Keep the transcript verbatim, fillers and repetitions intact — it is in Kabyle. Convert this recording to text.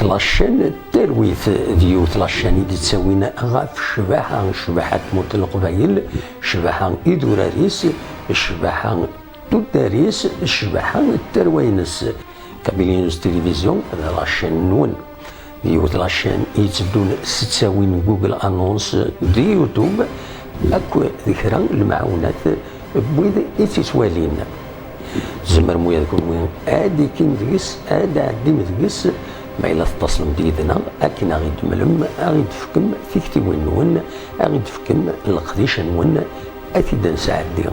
La chaîne n talwit d yiwet la chaîne i d-ittawin ɣef ccbaḥa, ccbaḥa n tmurt n Leqbayel, ccbaḥa idurar-is, ccbaḥa n tuddar-is, ccbaḥa n tarwa-ines. Kabylie News Télévision d la chaîne-nwen. D yiwet la chaîne i yetteddun s ttawin Google Annonce d YouTube, akk d kra n lemɛawnat n wid i tt-ittwalin. Tzemrem ula d kunwi ad d-ikim deg-s, ad d-tɛeddim deg-s, ma yella tettaslem-d yid-neɣ akken ad ɣ-id-temlem, ad ɣ-id-tefkem tiktiwin-nwen, ad ɣ-id-tefkem leqdic-nwen, ad t-id-nesɛeddi.